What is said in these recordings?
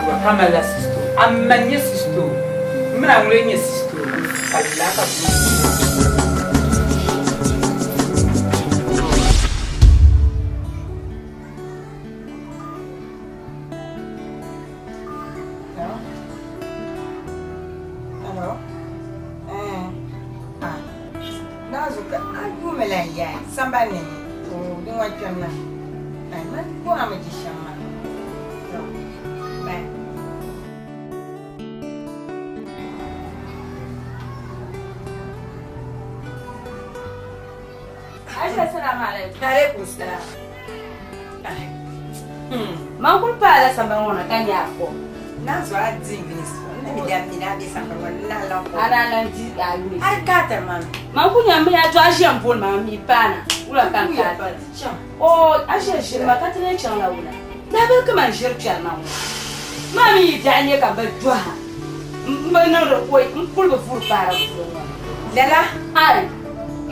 gbuba ka malila sisto. A ma n-nyɛ sisto. M mini a ŋun lee nyɛ sisto ka lala ka bɛ. Alaikum salam. Man kuli paala sambani ŋɔ na ka nya a kom. Naa zuɣu a di minutes n ni mi daa mi ni a be sambani ŋɔ ni na lan kom. A daa lan di a yuli. A di kaatiri ma mi. Man kuli nya m mi a to a ʒiya m-booni ma m mi paana wula ka n kaai. Oo a ʒiya ʒiri ma ka ti lee chaŋla wula? Lahabali kaman ʒiri kpɛri ma ŋɔ maa mi yi biɛɣu nyɛ ka bɛ dɔha m bi niŋdi koi n kuli bi vuri paara polo ŋɔ ni. Lala? Ai!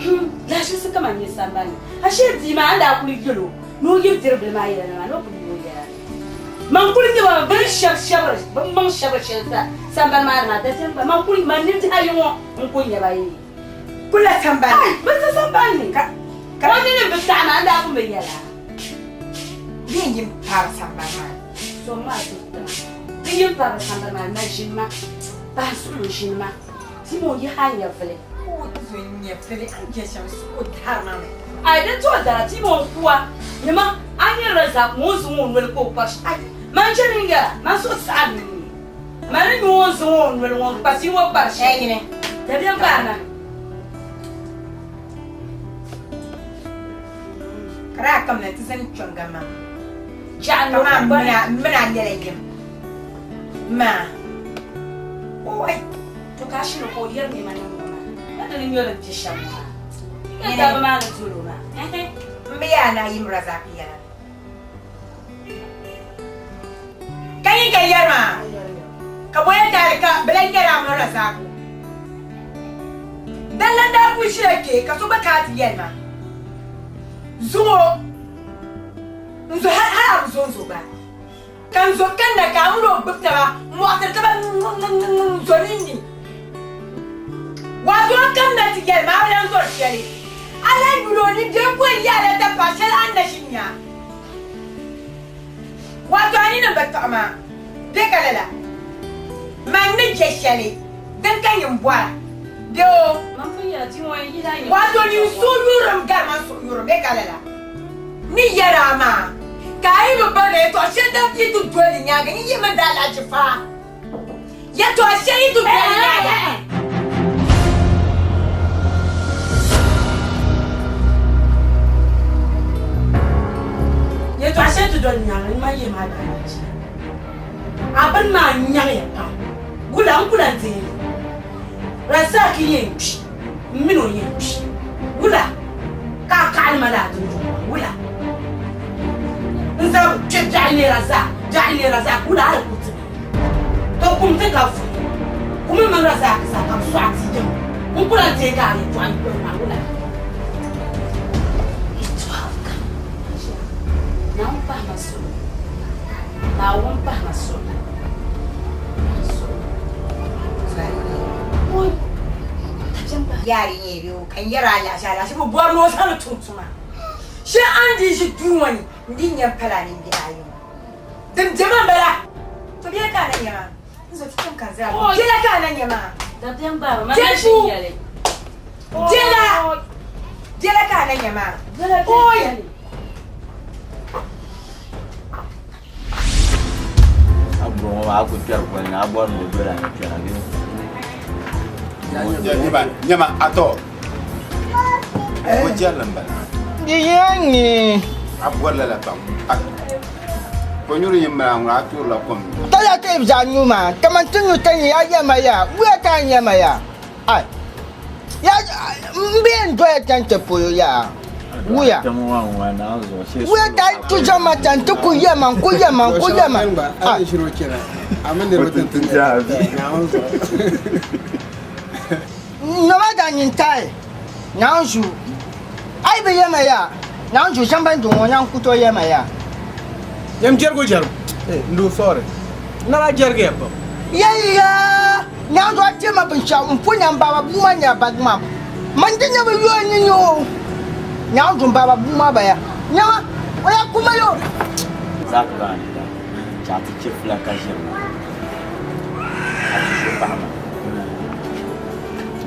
Hum! Lahaʒibisi kaman nyɛ sambani. Ashee bia maa a ni daa kuli yɛl o ni o yi diri bili maa yɛla ni maa ni o kuli yi o yɛla ni. Man kuli nyɛ ba bɛ ni shɛb shɛbiri bɛ maŋ shɛbiri shɛli sa sambani maa ni maa dabiɛm gba man kuli man nintihi ayi ŋɔ n kuli nyɛ ba yi Kula sambani ni. Bɛ sa sambani ni. Ka ka o nini bi taɣi ma a ni daa pun bi yɛla. Bɛ yɛn yi m-paari sambani maa ni. So maa ti tiŋa. Bɛ yi m-paari sambani maa ni ma ʒini ma pahi suɣulo ʒini ma. Ti mo yi ha nyɛvili. O zo nyɛvili a ni je shɛm suhu o dari ma mi. Ai din tooi dara ti mo n-kuwa nima a nyɛrila zaa kuma o ni zaŋ o noli ka o kpari shɛm. Ai man chɛ ni n yɛra man suhu saɣim ni ni man ni nya o ni zaŋ o noli ŋɔ n-kpa ti ŋɔ kpari shɛm. Ɛɛ nyini. Dabiɛm gbaai ma. Ka daa kamina nti zani kpiɔŋ ma. Jaɣa ni o Kaman kpari. m mini a nyɛla yim maa. Oi! To ka a shiri ka o yɛri nɛma niŋ ŋɔ maa, ka di ni nyɛ din kpe shɛm ŋɔ maa. Yi ka dabba maa ni dol o maa, ɛhɛ. M bi yaa naa yim Razak yɛla. Ka nyin ka yɛri maa, ka bɔya taali ka bɛ lan yɛri a mini Razaku. Din lan daa kul ʒila kpe ka so gba kana ti yɛli ma, Zuŋɔ n zo hal a bi zo n zo gba. Ka n zo kanna ka a mini o gbibi taba m-mɔɣisiri taba n-zo ninni. Waato a kamina ti yɛli ma a bi lan zɔri shɛli. A lan yul o ni bɛ boli ya la dapaɣ shɛli a ni na ʒi nya. Waato a nini bi tiɣi ma bɛ ka lala? Man ni je shɛli din ka nyin bɔra bɛ o. Waato nyin suhuyurilim gari man suhuyurilim bɛ ka lala? Ni yɛri a maa, ka a yi bi bari yɛtɔɣ shɛli din yi ti doli di nyaaŋa, nyin yihimi daalahichi faa yɛtɔɣ shɛli yi ti doli di nyaaŋa. Yɛtɔɣ shɛli ti doli di nyaaŋa, nyin man yihimi a daalahichi. A bini maa nyaŋya pam. Gula n ku lan deei li. Razak yɛn kpi. M min o yɛn kpi. Wula ka a kaɣili ma lala dundɔŋ maa? Wula? N zaŋ kpe biɛɣu neera zaa, biɛɣu neera zaa, ka wula a di ku ti mi? To kum ti ka vuhim. Kum m mini Razak zaa ka bɛ sɔɣi ti yiŋ. N ku lan teei ka a yɛtɔɣa yi kuli maa, wula? Yɛtɔɣa kam Naawuni pahi ma suhu. Naawuni pahi ma suhu. Yaari nyɛ bɛ o ka n yɛri alahichi alahichi bi bɔri ni o zaŋ li tum tuma shee a ni dii ʒi duu ŋɔ ni n dii nya m-pala a nini bihi ayi ŋɔ din be ma m-bala to bela ka a na nya maa n zo ti chaŋ ka n zaa bela ka a na nya maa Jɛnfu bela bela ka a na nya maa oi. A bɔŋɔ maa a ku kpɛri goli ni a bɔri ni o doli a ni kpɛra bee? Nyama a tɔ o jɛrili n bala. Di yɛn ni. A bɔri lala pam. Ko nyuri yin mali a ŋuna a toorila kom. Tala ka yi zaa nyu maa kaman ti nyu ka nyɛ ya yɛma ya wuya ka a nyɛma ya ai ya m bi yɛn doya chani ti polo yaa wuya wuya ka a tu zaŋ ma chani ti ku yɛma n ku yɛma n ku yɛma ai. Noma daa nyin taai naanzu a yi bi yɛma yaa naanzu zaŋ ban duŋ ŋɔ naan ku tooi yɛma yaa. Yɛm jɛrigu jɛrigu n doo sorry. Naba jɛrigiya pam. Yɛliya, Nyaanzu a ti ma binshɛɣu m-po nya m baaba bua maa nyɛla bagi maa. Man di nya bi yo ni nya o. Nyaanzu m baaba bua maa baya. Nyama, o yaa ku ma yo. Zak maa ni daa chaɣ ti chɛ fila ka ʒiri maa, a ti zo paɣa maa.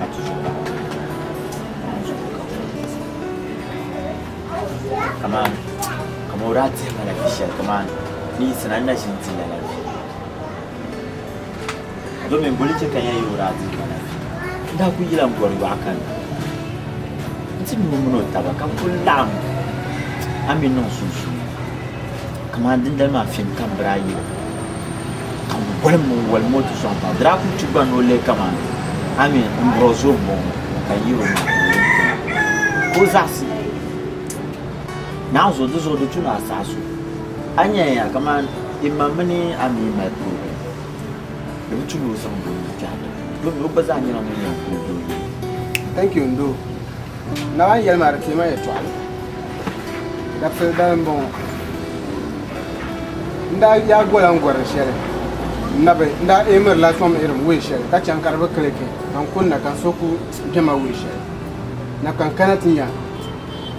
A ti zo paɣa maa. Nyaanzu ka o Kaman kaman o daa dihi ma la vi shɛli kaman ni yiɣisina n na ʒi n-di lala vi. Domin boli chɛ ka n yɛn yi o daa dihi ma la vi. N daa kul yila m-bɔri yɔɣu kanna nti mi o mini o taba ka bɛ kul laɣim a mi niŋ sunsuuni kaman dindali maa fim ka m bi daa yili ka n wolim n-wolim o ti sɔŋ tiŋa. Di daa kul tu gba ni o lihi kaman a mi m bɔr o zo m-bɔŋɔ ka n yir o maa ka o yɛn ti ma ka o zaɣisi Naanzuo di zuɣu di tu ni a saɣis o. A nyaya kaman Emma mini a mi mali problem, di bi tu ni o zaŋdi o nuu kpɛhi di puuni domi o gba zaa nyɛla ŋun yɛn kuli doo yuli. Thank you Ndo. N daa yɛli ma di teema yɛltɔɣali. Dabisili dali m-bɔŋɔ. N daa yaai gola n-gɔri shɛli n-nabi n daa eemirila tom irim wuhi shɛli ka chaŋ ka di bi kiliki ka n kunna ka n so ku kpɛma wuhi shɛli na ka n kana ti nya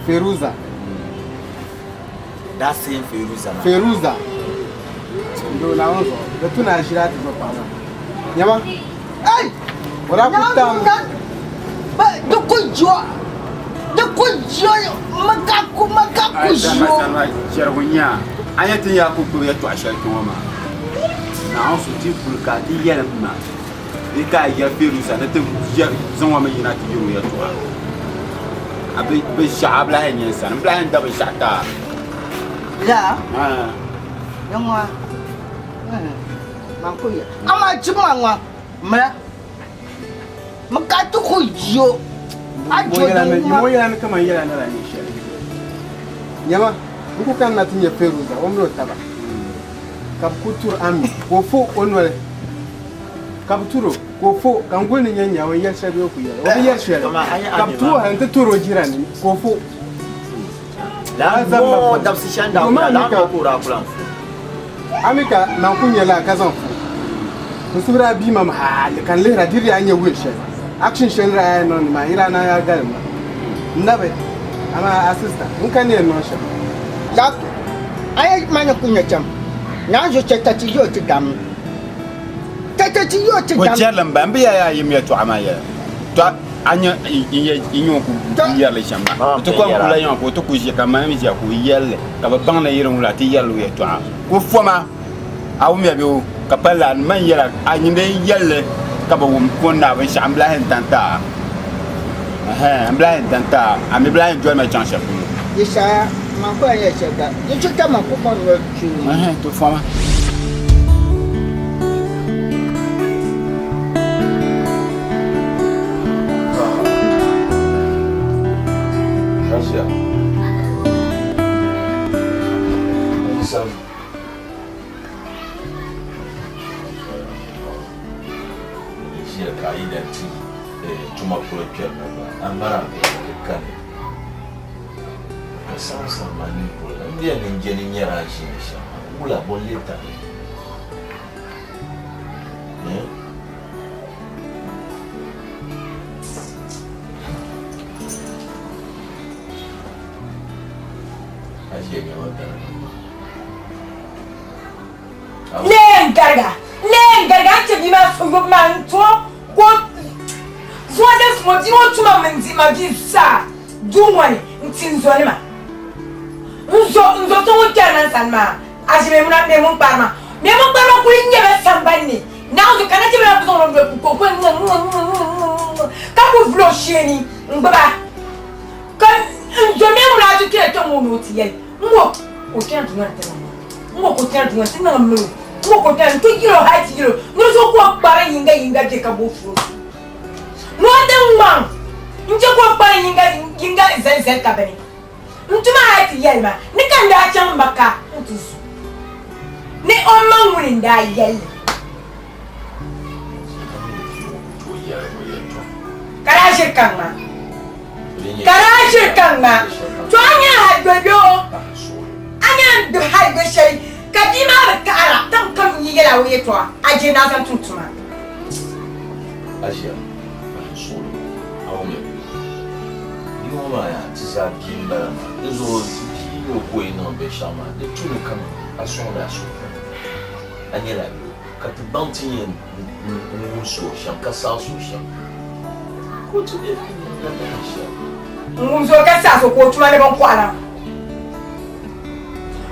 Feruza. That same Feruza maa. Feruza. N-doo Naawuni zuɣu di tu ni a ʒili a ti zo paɣa maa. Nyama. Ei! O daa ku tam. Di ku jio, di ku jio, maka ku, maka ku jio. Chɛrigu nya a nya ti ni yaa ku gbubi yɛtɔɣ shɛli kpe ŋɔ maa, Naawuni so ti kuli ka a ti yɛlim ma bee ka a yɛli Feruza ni ti zaŋ o mi yina ti yɛr o yɛtɔɣa. A bi binshɛɣu a bi lahi nya n sani, m bi lahi yɛn da binshɛɣu ti a. Laa? Ni ŋɔ, man ku ya. Amaa jima ŋɔ, mira. Mi ka ti ku yo a jo din Yi ŋɔ yɛla ni kaman yɛla ni la nyɛ shɛli. Nyama, n ku kanna ti nya Feruza o min o taba, ka bɛ ku tur a mi, ka o fo o noli, ka bɛ tur o, ka o fo, ka n guli ni nya nya o ni yɛli shɛli bee o ku yɛli. O bi yɛli shɛli, ka bɛ tur o hal nti tur o jira ni, ka o fo. A mi ka man ku nya laa ka zaŋ fu n suhuri a bia mam hali ka n lihira diri a nya wuhi shɛli action shɛli ni daa yɛn niŋ ni maa yi daa naan yaa galim ma n na bi amaa a sista n ka ni yɛn niŋ shɛm. Zak, a yɛn ma ni ku nya cham naanzu chɛ ka ti yo ti dam chɛ ka ti yo ti dam. Ko chɛrili m ba, m bi ya yaa yim yɛtɔɣa maa yɛla. Tɔ! A nya n yɛn ku yɛri li shɛm maa, ti kɔŋ kula yiŋa ka o ti ku ʒiya ka mani mi ʒiya ka o yɛli li ka bi baŋ ni yiri ŋula ti yɛrila o yɛtɔɣa. Ka o foma, a wumya bee o ka pali la man yɛla a nyin bee n yɛli li ka bi wum ka o ni naai binshɛɣu m bi lahi yɛn tan ti a. Ɛhɛn, m bi lahi yɛn tan ti a, a mi bi lahi yɛn doli ma chaŋ shɛli polo. Yesaya, man ku lan yɛli shɛli gba, di chɛ ka man ku kɔŋ noli tuui. Ɛhɛn, ti foma. Russia. Sam. Ʒiya ka yi na ti tuma polo kpɛri na gba a mara kani ka sam sam maa ni polo n bɛ ni n je ni nyɛra a ʒini shɛm wula bo n-lee tabi Lee n-gariga, lee n-gariga n-chɛ bia maa suhuyubu maa n-to ka o zuɣu din sum o bia ŋɔ tuma mini di ma bia zaa duu ŋɔ ni nti n zo ni ma. N zo n zo so ŋun kpɛri ma n sani maa a ʒi Maimuna Maimun kpari ma. Maimun kpari ma kuli nyɛ ba sambani ni Naawuni ka nachimba maa kuli zaŋ o noli ka o kuli ŋ-ŋ-ŋ-ŋ-ŋ ka kuli vuli o shee ni n-gbuba ka n zo Maimuna a ti kpɛra kpɛŋ ŋɔ ni o ti yɛli n-ŋɔ ka o kpɛra duu ŋɔ ni ti niŋ ma n-ŋɔ ka o kpɛra duu ŋɔ ni ti niŋ m mini o n-ŋɔ ka o kpɛra n-ti yɛl o hali ti yɛl o ni di zuɣu ka o kpari yiŋga yiŋga bɛ ka bo furo ni o ti ŋmaŋ n-chɛ ka o kpari yiŋga yiŋga zali zali ka bini N tuma hali ti yɛli ma ni ka n daa chaŋ Maka nti zu ni o ma ŋuni n-daa yɛli li. Ka daa ʒiri ka ŋma. Ka daa ʒiri ka ŋma. To a nya hali doli bee o a nya n gbubi hali do shɛli ka bia maa bi taɣira tam kam n yi yɛl a o yɛtɔɣa. yɛltɔɣa a je ni a zaŋ tum tuma. A ʒiya ka n suɣili a wumya bia ŋɔ maa yaa ti zaa bia m-bala maa di zuɣu ti bia ni o ko yi niŋ binshɛɣu maa di tumi kaman a sɔŋdi a suhu pam a nyɛla a bia ka ti baŋ ti ni yɛn wumsi o shɛm ka saɣisi o shɛm ka o ti be ka dahin shɛli. N wumsi o ka saɣisi o ka o tuma ni binkɔɣila.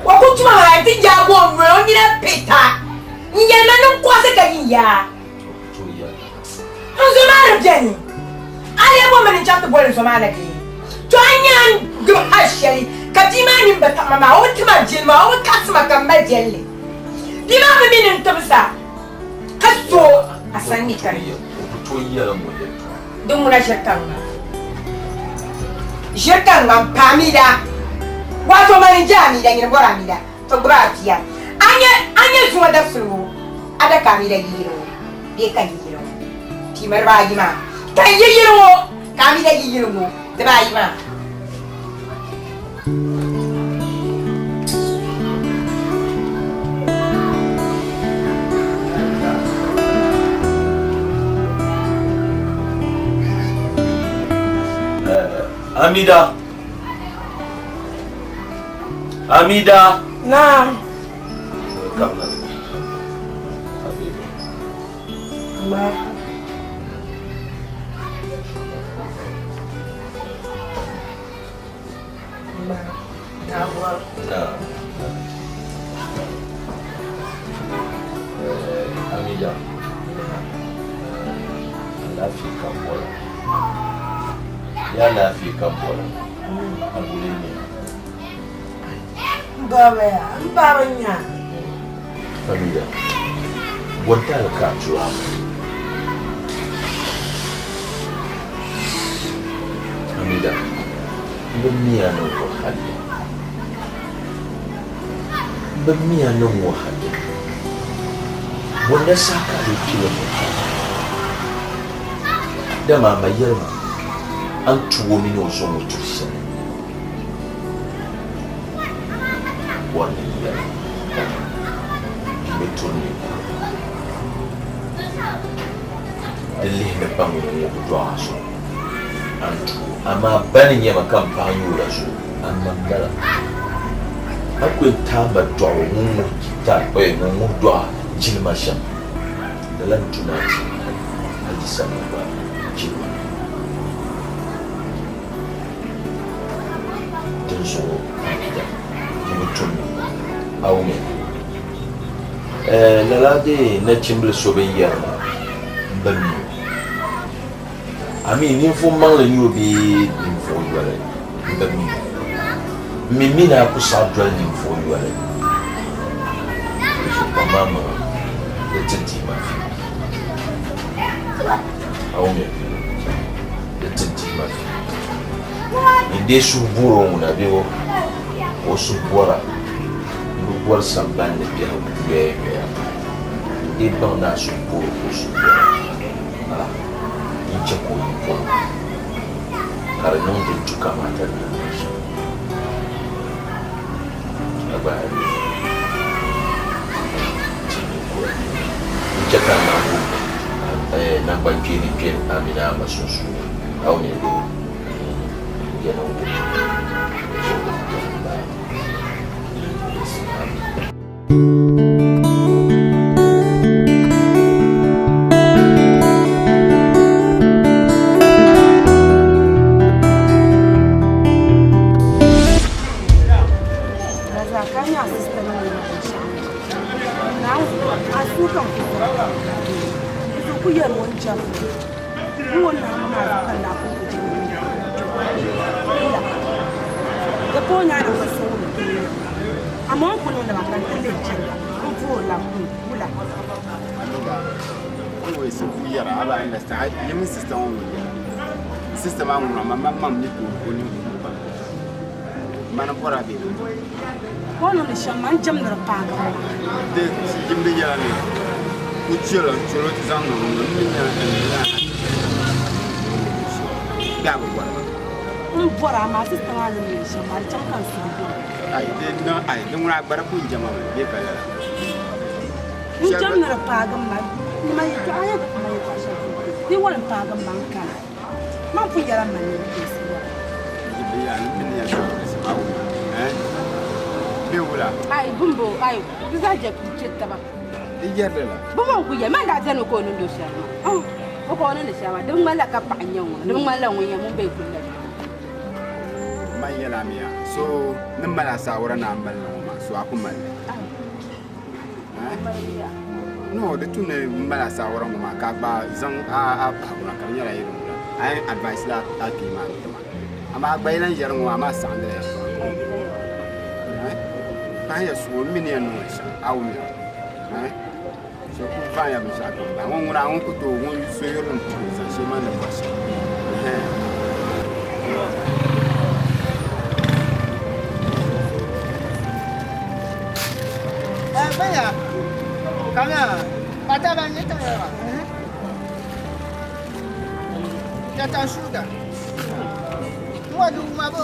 O ku tuma maa nti yaagi o noli o nina pita n-yɛli ma ni n kɔɣisi ka yi yaa. N zo maa di beni. A lee bo mi ni n chaŋ ti boli n zo maa na bee? To a nya n gbibi hal shɛli ka bia maa nini bi taɣi ma maa, o bi ti ma jilima, o bi kaɣisi ma ka m mali viɛlli. Bia maa bi mi ni n tibisa ka so a sani mi ka di Din ŋuna ʒiri ka ŋma. Ʒiri ka ŋma m-pa Amida. Wato mani n-je Amida, nyini bɔri Amida, to gbibi a bia. A nya, a nya zuŋɔ dabisili ŋɔ, a da ka Amida yi yili ŋɔ bee ka n yi yili ŋɔ. Piima dibaayi maa. Ka n yi yili ŋɔ, ka Amida yi yili ŋɔ dibaayi maa. Amida. Amida. Naam. Kabla. Ma. Amida, alaafee ka n bɔra. Ni alaafee ka n bɔra, a guli n nya. M baaba ya, m baaba nya. Amida, bɔntali ka a tura a Amida, m bi mi a ni ŋɔ hali. M bi mi a ni ŋɔ hali. Bɔnda saha ka a lee pili ŋɔ hali. Dama a ma yɛli ma a ni tu o mini o zo ŋɔ tuhi shɛli. Bɔri ni n yɛli di bi turi ni di lihi ni ba ŋun ŋɔ bi dɔɣi a zuɣu a ni tu o amaa ba ni nyɛ ma ka m paɣa nyɛ o la zuɣu a ni ma m-bala a ku yɛn taai ma dɔɣi o ŋun ŋuhi taai ŋun ŋuhi dɔɣi jilima shɛm lala n-tu ni a ti hal di sani gba jilima. Dinzuɣu Amida di bi tum a wumi. Ɛɛ lala dee nachimbili so bɛ ni yɛri maa m-bi mi o. A mi ninvuɣ maŋli n-nyɛ o bee ninvuɣ yoli m-bi mi o. M mi mi ni a ku saɣi doli ninvuɣ yoli. Dinzuɣu kpaŋmaŋmaŋa di ti di ma vi. A wumya? Di ti di ma vi. N dee suhu bɔr o ŋuna bee o suhu bɔra n bi bɔri samban ni biɛhigu yoya yoya. N dee baŋ ni a suhu bɔr o ka o suhu bɔra a, n chɛ ka o yi polo ka di niŋ din tu kamaata ni di niŋ shɛm. A gba a yi ti ninkura n chɛ ka n naan wum naŋgbankpeeni kpe a mini a ma sunsuuni a o mini doo n yɛn wum Sister maa ŋuna ma maŋ mi ka o niŋ pam mani bɔra bɛ O niŋdi shɛm maa n jɛmdi di paagi ma. Di jimdi nyɛla ni ku chɛla n chɛlo ti zaŋ niŋ n mi nyɛla bɛ a bi bɔri ma. N bɔra amaa sister maa ni niŋdi shɛm maa di chaŋ ka n suhu bɔra. Ai di niŋ ai di ŋuna a gba di pun jɛma mi bee ka lala. N cham ni di paagi ma. Ma yɛltɔɣa yɛn ti ma yɛltɔɣa shɛli di wali n paagi ma n kana. Man pun yɛla ma ni bilisi yɛla. Ai bumbo ai di zaa je che taba. Di yɛrili la. Bɛ man ku yɛ man daa bɛni ka o niŋdi o shɛli maa. O ka o niŋdi shɛli maa di bi ŋmanila ka paɣa n-nyɛ ŋuna di bi ŋmanila ŋun yɛn ŋun be kuli la. Man yɛla miya so ni mali asaawara ni a mali ŋɔ maa so a ku mali li. No di tu ni mali asaawara ŋɔ maa ka a gba zaŋ a pahi ŋuna ka di nyɛla yɛli ŋuna a yɛn advice la a kpee maa ni tima amaa a gba yi lan yɛri ŋɔ amaa saɣindila yɛltɔɣa pahi ya suhu n mi ni yɛn niŋ li shɛm a wumiya so ku vaanya binshɛɣu kam bahi ŋun ŋuna ŋun ku tooi ŋun so yurilim ku tooi zaŋ shee maa ni bɔri shɛm Banya, kana, pata ba ni ta ya. Tata shuda. Mwa du ma bo.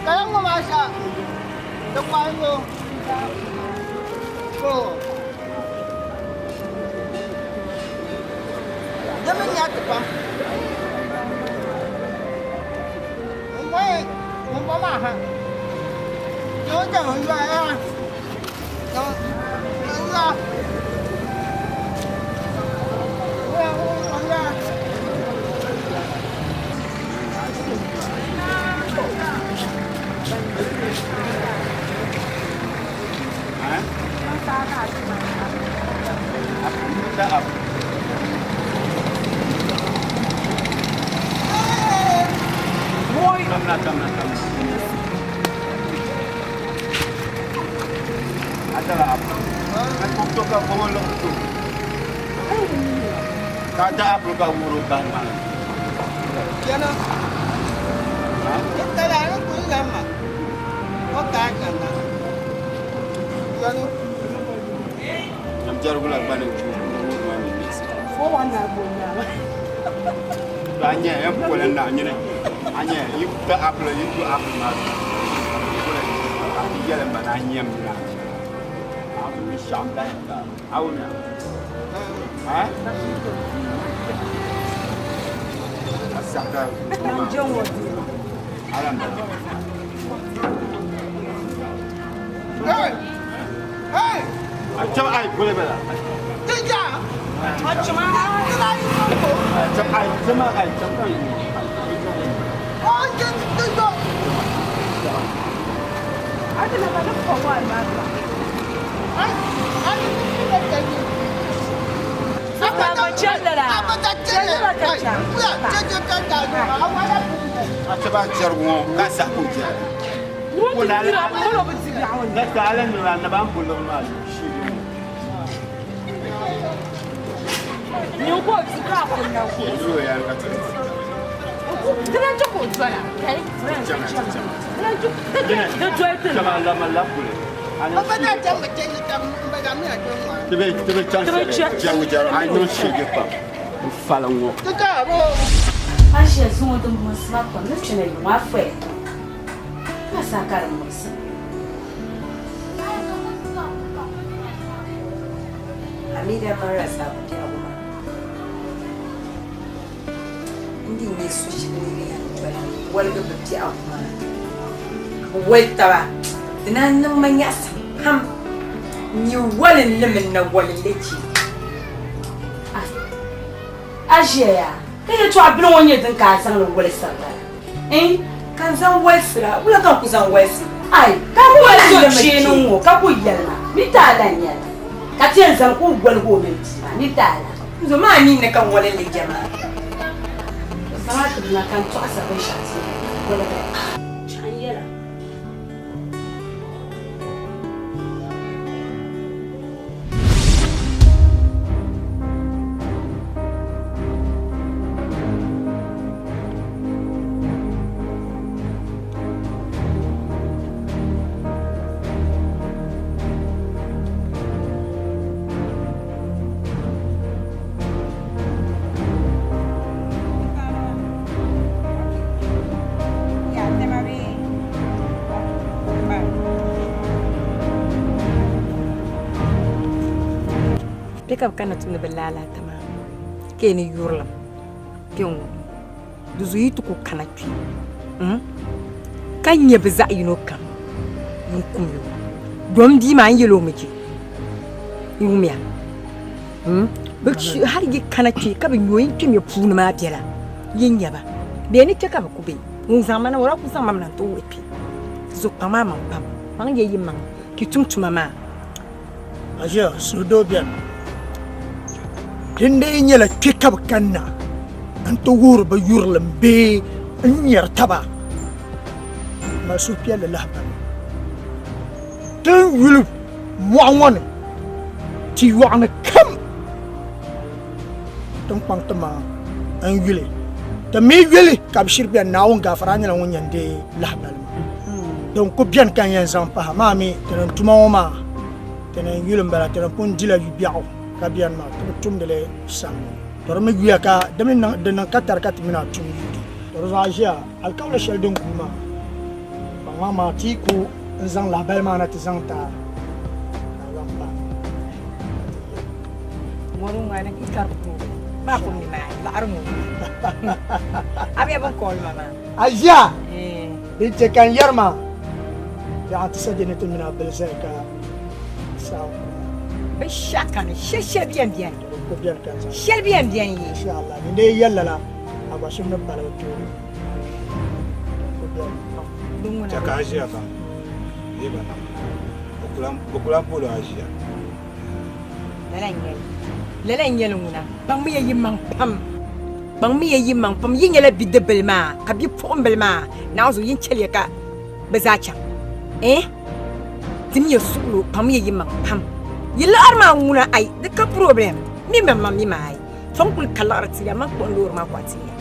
Kala ngo ma sha. De kwa yo. Ko. Dama nya te pam. Ngwa ngwa ma ha. Yo ja yo ya. Yo yo. Yo yo. Hey! Hey! Hamida marasa biɛhigu n di nyɛ so shɛli ni yɛn dola woligi bi biɛhigu maa ka bi woli taba di naan niŋ ma nyaɣasim pam n yi walinli mini na walinli chɛ. A ʒiya yaa ka yɛltɔɣa bili ŋɔ nyɛ din ka a zaŋli wolisiri bala Ka n zaŋ wolisira wula ka n ku zaŋ wolisi? Ai ka ku wolisi o kpeeni ŋ-ŋɔ ka ku yɛli ma ni ti a lan nyɛli ka ti yɛn zani ka o woligi o mini bia maa ni ti a lan. N zo maa ninni ka n wolinli jɛ maa. Zamaatu bina ka n tɔɣisiri binshɛɣu ti yɛn woligi. Chɛɣu n-yɛla. Bɛ ka bɛ kanna tumdi bɛ laalaata maa ka yi ni yurilim kpe ŋ-ŋɔ. Di zuɣu yi ti ku kana kpe ka nya bɛ zaɣ yino kam, yin kum ya o. Dom bia maa n yɛl o mi je, yi wumya? Bɛ hal yi kana kpe ka bɛ nya o, yin kpɛm ya puuni maa biɛla, yi nya ba. Bɛ ni chɛ ka bɛ ku be. Ŋun zaŋ ma na, o daa ku zaŋ ma mi na nti wuhi kpe. Di zuɣu kpaŋ maa maŋ pam, kpaŋ ya yi maŋ ka yi tum tuma maa. Aʒia, suhudoo beni. Din dii nyɛla kpe ka bɛ kanna nti wuhiri bɛ yurilim bee n-nyari taba, mali suhupiɛlli lahibali. Ti ni yuli mɔɣu ŋɔ ni ti yɔɣuni kam, ti ni kpaŋ timaŋa n-yuli. Ti mi yuli ka bɛ shiri beni, Naawuni gaafara, a nyɛla ŋun yɛn deei lahibali maa. Din ku beni ka n yɛn zaŋ pahi maa mi, ti ni tuma ŋɔ maa, ti ni yuli m-bala, ti ni pun dila yu biɛɣu ka beni maa, ti bi tumdi li samli. To di mi yuya ka di mi niŋ, di niŋ ka tari ka ti mini a tum yuudi. To di zuɣu a ʒiya, alikauli shɛli din guui maa, kpaŋmaŋ maa ti yi ku n-zaŋ lahibali maa na ti zaŋ ti a, ka a zaŋ pahi ka ti yɛli. Ŋɔri ŋɔri n kari puuni maa ku mi maa laɣiri ŋɔ a bɛ bin kɔɔli ma maa. A ʒiya din chɛ ka n yɛri maa biɛɣu ti sa je ni ti mini a bili zali ka saɣim ku ma. Binshɛɣu kani shɛli shɛli bɛn bɛni. Din ku bɛni ka n zaŋ. Shɛli bɛn bɛni yi. Inshallah ni dee yɛli lala a gba suhu ni paligi tooi din ku bɛni. Chɛ ka a ʒiya baŋ bee ba niŋ bɛ ku lan bol o a ʒiya. Lala n-nyɛ li. Lala n-nyɛ li ŋuna. Kpaŋmiya yimaŋ pam. Kpaŋmiya yimaŋ pam. Yi nyɛla bidibbil maa ka bipuɣimbil maa Naawuni zuɣu yin chɛliya ka bɛ zaa chaŋ. Ɛɛh! Timiya suɣilo, kpaŋmiya yimaŋ pam. Yi liɣiri maa ŋuna ai, di ka problem. M mi maŋmaŋ mi maa ai. Tɔŋ kuli ka liɣiri ti ya, man kpuɣi n loori maa kɔhi ti ya.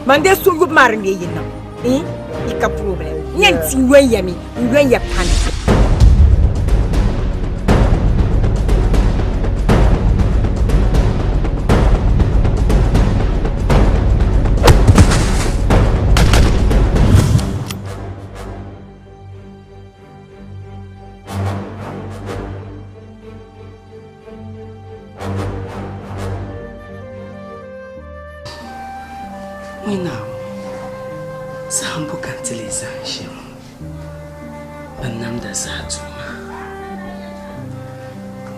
Man dee suhuyubu maa din lee yi niŋ, ɛɛh! Yi ka problem. N yɛn ti yon ya mi, n yon ya pani. Ŋun Naawuni, zahimbu ka n ti leei zahim shɛm ŋɔ, binnamda zaa Duuma.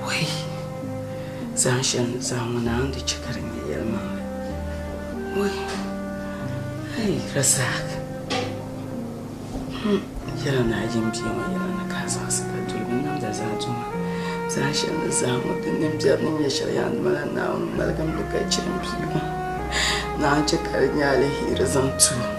Wɛi, zahim shɛli ni zahim ŋɔ Naawuni di chɛ ka di nyɛ yɛlimaŋli. Wɛi, ai Razak, hmm, yɛla ni a yi m bia ŋɔ yɛla ni ka a zaɣisi ka doli binnamda zaa Duuma. Zahim shɛli ni zahim ŋɔ din nimbiɛri ni nyɛ shɛli yaa nima la Naawuni ŋmaligim li ka chɛ m bia ŋɔ. Naawuni chɛ ka di nyɛ aliheri zaŋ ti o.